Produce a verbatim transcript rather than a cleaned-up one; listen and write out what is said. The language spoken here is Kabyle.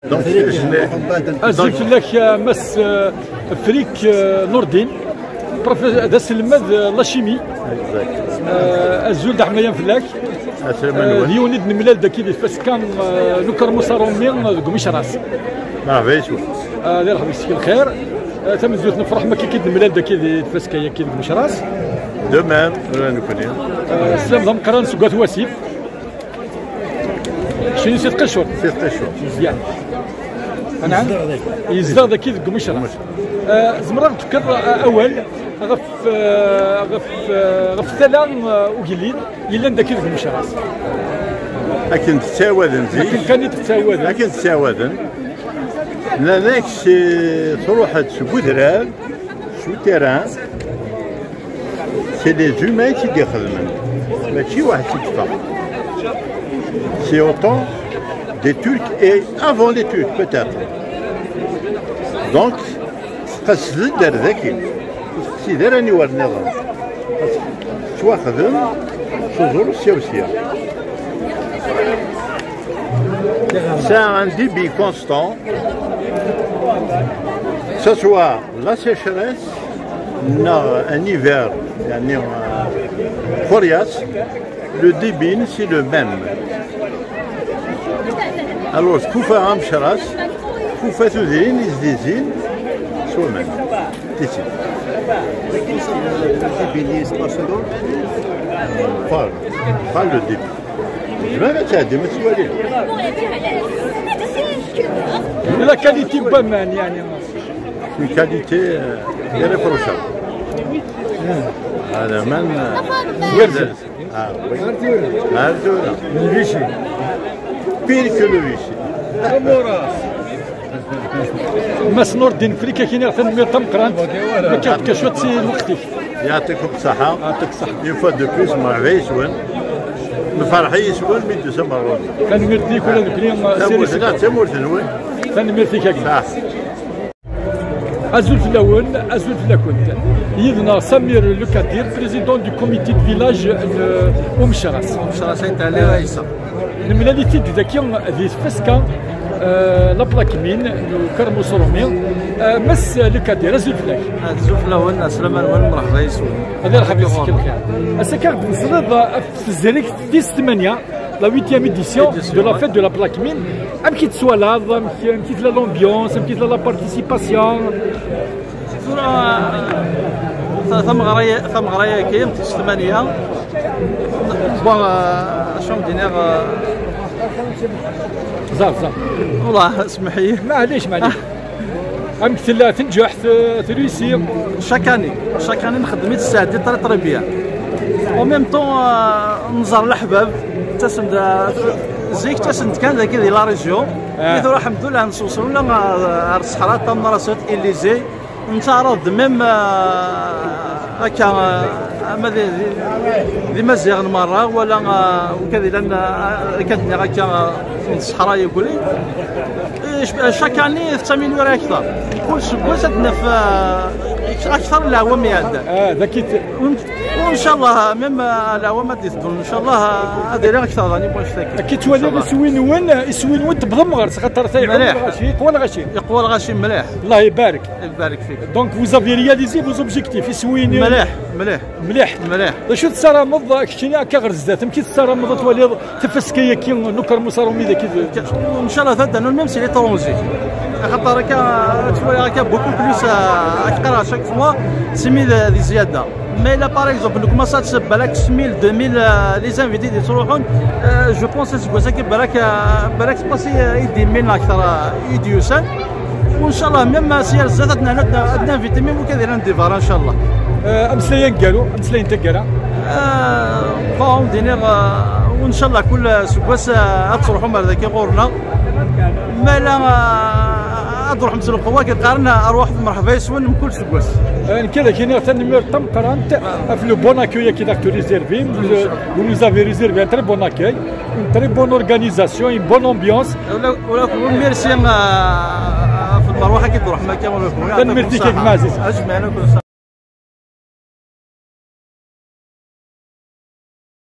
Donc, je n'ai- Azul fell-ak, a Mass, euh, Frik, euh, Nourdine, profe-, d aselmad, euh, la chimie. Exact. Euh, azul d aḥmayan fell-ak. Aslama. Euh, nwen. D yiwen i d-nemlal daki di tfaska, euh, n ukermus aṛumi, euh, deg Umecras. Merḥba yes-wen. Euh, di lḥebs lxir. Euh, tameddurt nefreḥ ma kiki d-nemlal daki di tfaska-yaki deg Umecras. De même, euh, nekkni. Euh, slam d ameqqran seg At Wasif. Keččini si Tqicurt? Si Tqicurt. Mezyan. Anɛam? Yezdeɣ daki. Yezdeɣ daki deg Umecras. Umecras. Eh, zemreɣ ad d-tefkeḍ, eh, awal ɣef, eh, ɣef, eh, ɣef tala, eh, ugellid yellan daki deg Umecras? Akken tettɛawaden zik. Akken kan i tettɛawaden. Akken tettɛawaden. Nnan-ak si, truḥ-d seg udrar, seg terrain. C'est les humains qui tt-id-ixedmen. Mačči waḥed i yeffeɣ. C'est au temps des Turcs et avant les Turcs, peut-être. Donc, tqesd-d ar daki. Ur teqsid ara aniwer nniḍen. Tettwaxdem s uẓru sya u sya. C'est un débit constant. Que ce soit la sécheresse, neɣ un hiver, yeɛni, euh, coriace, le débit, c'est le même. Alors, kufa Amecras, kufa tudrin, izdizin, s waman. Titi. Pas, pas le débit. Zemren ad tɛeddim ad twalim. La qualité n waman, yeɛni. Une qualité, euh, irréprochable. Hada man, euh, ah, oui. Ar tura. Ar tura. Le Vichy. Pire que le Vichy. Mass Nourdine Frik, ad k-iniɣ tanemmirt tameqqrant. Ma k-aɣ-d cwiṭ si lweqt-ik. Yɛṭikum ṣṣeḥḥa. Yɛṭik ṣṣeḥḥa. Une fois de plus, merḥba yes-wen. Nferḥ yes-wen mi d-tusam ɣer ɣur-neɣ. Tanemmirt-ik ula d nekkni. Tamurt-nneɣ d tamurt-nwen. Tanemmirt-ik a gma. Azul fell-awen, azul fell-akent. Yid-neɣ Samir Lekadir, président du comité de village n Umecras. Umecras Ayt Ɛli Ɛisa. Nemlal-it-id daki di tfaska, euh, la plaque mine n ukermus aṛumi. Euh, Mass Lekadir, azul fell-ak. Azul fell-awen, aslama-nwen, merḥba yes-wen. Ad irḥeb yes-k lxir. Ass-agi ad d-nesliḍ ɣef tezrigt tis tmanya. La huitième édition de la fête de la plaque mine. Amek i tt-twalaḍ? Amek, amek i tella l'ambiance? Amek i tella la participation? Tura, ta-, tameɣra-, tameɣra-agi, tis tmanya. Bon, euh, acu am-d-iniɣ, euh, Ẓer, ẓer. Wallah, smeḥ-iyi. Maɛlic, maɛlic. Amek tella tenǧuḥt, euh, trusi? Chaque année, chaque année nxeddem-itt, tesɛeddi très, très bien. En même temps, euh, nẓer leḥbab, ttasem-d, euh, zik ttasem-d kan dagi di la région. Ah. I tura, alḥemdulillah, nessewṣel ula, euh, ar ṣṣeḥra, Tamnaṣut, Élysée. Nettaɛraḍ-d même, euh, akka, euh, ama d, d, d Imaziɣen merra, wala, euh, ukad ilan, euh, akka d-nniɣ akka, euh, n ṣṣeḥra yegguli. Eh, chaque année tettaméliori akteṛ. Kul seggas ad naf, euh, akteṛ n leɛwam iɛeddan. Ah, d akit. Ncallah, même, euh, leɛwam ad d-iteddun, ncallah, euh, ad iliɣ akteṛ d anibwan ctaki. Akka twaliḍ iswi-nwen, iswi-nwen tewwḍem ɣer-s, xaṭer ta iqwa lɣaci, iqwa lɣaci. Iqwa lɣaci mliḥ. Allah ibarek. Ibarek fik. Donc vous avez réalisé vos objectifs, iswi-nwen. Mliḥ, mliḥ. Mliḥ. Mliḥ. D acu tessarameḍ keččini akka ɣer zdat? Amek i tessarameḍ ad twaliḍ tafaska-agi n ukermus aṛumi dagi? Ncallah, ad d-nernu même si l'étranger. Axaṭer akka, ad twaliɣ akka beaucoup plus, euh, ad k-qqareɣ chaque fois, simi d, di zzyada. Mais là, par exemple, nous commençons à se balak mille, deux mille, euh, les invités di ttruḥun, euh, je pense, aseggas-agi balak, euh, balak passé, euh, i d-immin akteṛ, euh, i d-yusan. Ncallah, même si ar zdat ad n-, ad n-, ad n-invité même ukad iran départ, ncallah. Euh, ameslay aneggaru, ameslay n taggara. Euh, bon, d-iniɣ, euh, ncallah, kul aseggas, euh, ad truḥum ar dagi ɣur-neɣ. Ma la, euh, ad truḥem s lqewwa, akken qqaren, arwaḥ merḥba yes-wen mkul aseggas. Euh, nekk ad ak-iniɣ tanemmirt tameqqrant ɣef le bon accueil-agi d-aɣ-d-réservé. Vous, euh, vous nous avez réservé un très bon accueil, une très bonne organisation, une bonne ambiance. Ula, ula, merci, euh, ɣef lmerwaḥ-agi d-truḥem akka, ula. Tanemmirt-ik a gma ɛziz. Ajmaɛen akk.